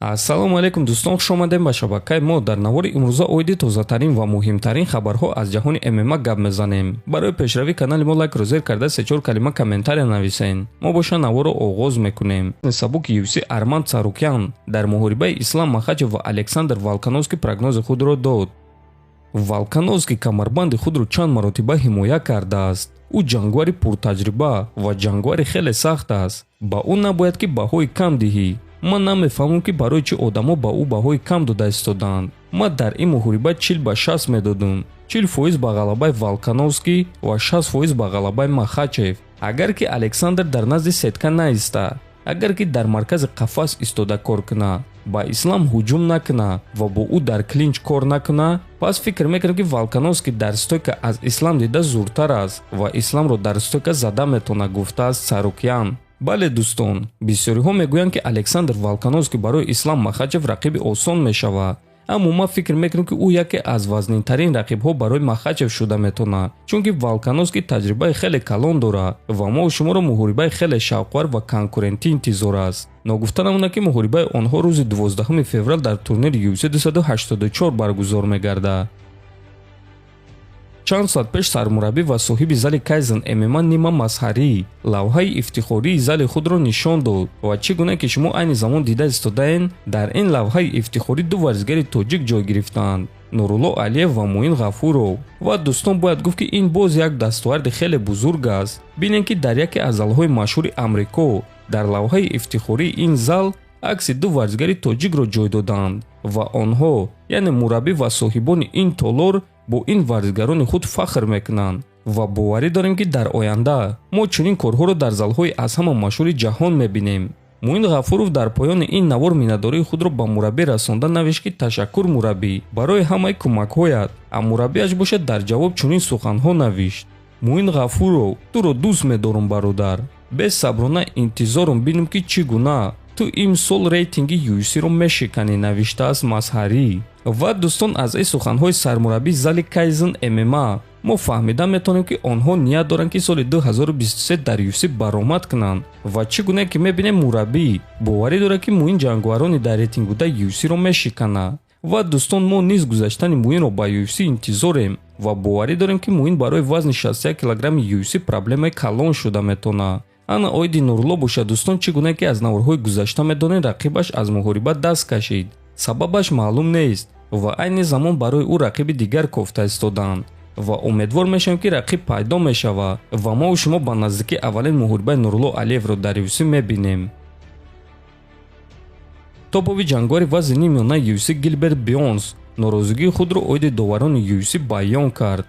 Ассалому алайкум, дӯстон, хуш омадем ба шабакаи мо. Дар навори имрӯза оиди тозатарин ва муҳимтарин хабарҳо аз ҷаҳони ММА гап мезанем. Барои пешравии канали мо лайкро зер карда, се-чор калима комментария нависен. Мо боша наворро оғоз мекунем. Сабуки UFC Арман Царукян дар муҳорибаи Ислам Махачев ва Александр Волкановский прогнози худро дод. Волкановский камарбанди худро чанд маротиба ҳимоя кардааст. Ӯ ҷангвари пуртаҷриба ва ҷангвари хеле сахт аст. Ба ӯ набояд ки баҳои кам диҳӣ. Ман намефаҳмам, ки барои чӣ одамо ба ӯ баҳои кам дода истодаанд. Ман дар ин муҳориба 40 ба 60 медодум: 40% ба ғалабаи Волкановский ва 60% ба ғалабаи Махачев. Агар ки Александр дар назди сетка наиста, агар ки дар маркази қафас истода кор куна, ба Ислам ҳуҷум накуна ва бо ӯ дар клинч кор накуна, пас фикр мекунам, ки Волкановский дар стойка аз Ислам дида зуртар аст ва Исламро дар стойка зада метавонад, гуфтааст Царукян. Бале, дӯстон, бисёриҳо мегӯянд, ки Александр Волкановский барои Ислам Махачев рақиби осон мешавад, аммо ман фикр мекунам, ки ӯ яке аз вазнинтарин рақибҳо барои Махачев шуда метавонад, чунки Волкановский таҷрибаи хеле калон дорад ва мо шуморо муҳорибаи хеле шавқовар ва конкурентӣ интизор аст. Ногуфта намонад, ки муҳорибаи онҳо рӯзи 12 феврал дар турнири UFC 284 баргузор мегардад. Чанд соат пеш сармураббӣ ва соҳиби зали Кайзен ММА Нима Мазҳарӣ лавҳаи ифтихории зали худро нишон дод ва чӣ гуна ки шумо айни замон дида истодаен, дар ин лавҳаи ифтихорӣ ду варзигари тоҷик ҷой гирифтаанд: Нурулло Алиев ва Муин Ғафуров. Ва, дӯстон, бояд гуфт, ки ин боз як дастоварди хеле бузург аст. Бинем, ки дар яке аз залҳои машҳури Амрико дар лавҳаи ифтихории ин зал акси ду варзигари тоҷикро ҷой доданд ва онҳо, яъне мураббӣ ва соҳибони ин толор, бо ин варзигарони худ фахр мекунанд. Ва боварӣ дорем, ки дар оянда мо чунин корҳоро дар залҳои аз ҳама машҳури ҷаҳон мебинем. Муин Ғафуров дар поёни ин навор миннатдории худро ба мураббӣ расонда навишт, ки «Ташаккур, мураббӣ, барои ҳамаи кӯмакҳоят». А мураббиаш бошад, дар ҷавоб чунин суханҳо навишт: «Муин Ғафуров, туро дӯст медорам, бародар. Бесаброна интизорам бинам, ки чӣ гуна ту имсол рейтинги UFC-ро мешиканӣ», навиштааст Мазҳарӣ. Ва, дӯстон, аз ин суханҳои сармураббии зали Кайзен ММА мо фаҳмида метавонем, ки онҳо ният доранд, ки соли 2023 дар UFC баромад кунанд. Ва чӣ гуна ки мебинем, мураббӣ боварӣ дорад, ки Муин ҷанговарони дар рейтинг буда UFC-ро мешиканад. Ва, дӯстон, мо низ гузаштани Муинро ба UFC интизорем ва боварӣ дорем, ки Муин барои вазни 61 килограмми UFC проблемаи калон шуда метавонад. Ана оиди Нурулло бошад, дӯстон, чӣ гуна ки аз наворҳои гузашта медонед, рақибаш аз муҳориба даст кашид, сабабаш маълум нест ва айни замон барои ӯ рақиби дигар кофта истодаанд. Ва умедвор мешавем, ки рақиб пайдо мешавад ва мову шумо ба наздикӣ аввалин муҳорибаи Нурулло Алиевро дар UFC мебинем. Топови ҷанговари вазни миёнаи UFC Гилберт Бёрнс норозигии худро оиди доварони UFC баён кард.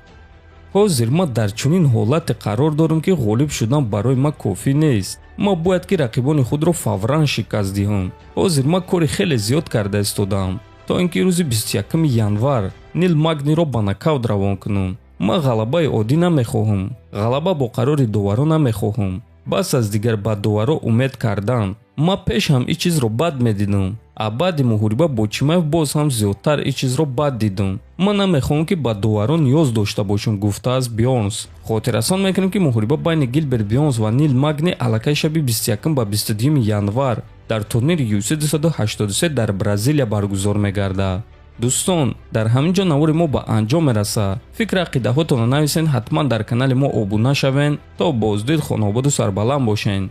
«Ҳозир ман дар чунин ҳолате қарор дорам, ки ғолиб шудан барои ман кофӣ нест. Ман бояд ки рақибони худро фавран шикаст диҳам. Ҳозир ман кори хеле зиёд карда истодаам, то ин ки рӯзи 21 январ Нил Магниро ба нокаут равон кунам. Ман ғалабаи оддӣ намехоҳам, ғалаба бо қарори доваро намехоҳам. Бас аз дигар ба доваро умед кардан. Ман пеш ҳам ин чизро бад медидам, а баъди муҳориба бо Чимаев боз ҳам зиёдтар ин чизро бад дидам. Ман намехоҳам, ки ба доваро ниёз дошта бошам», гуфтааст Бёрнс. Хотиррасон мекунем, ки муҳориба байни Гилберт Бёрнс ва Нил Магни аллакай шаби 21 ба 22 январ дар турнири UFC 283 дар Бразилия баргузор мегардад. Дӯстон, дар ҳамин ҷо навори мо ба анҷом мерасад. Фикр ақидаҳотонро нависен, ҳатман дар канали мо обуна шавен. То боздид, хонаободу сарбаланд бошен.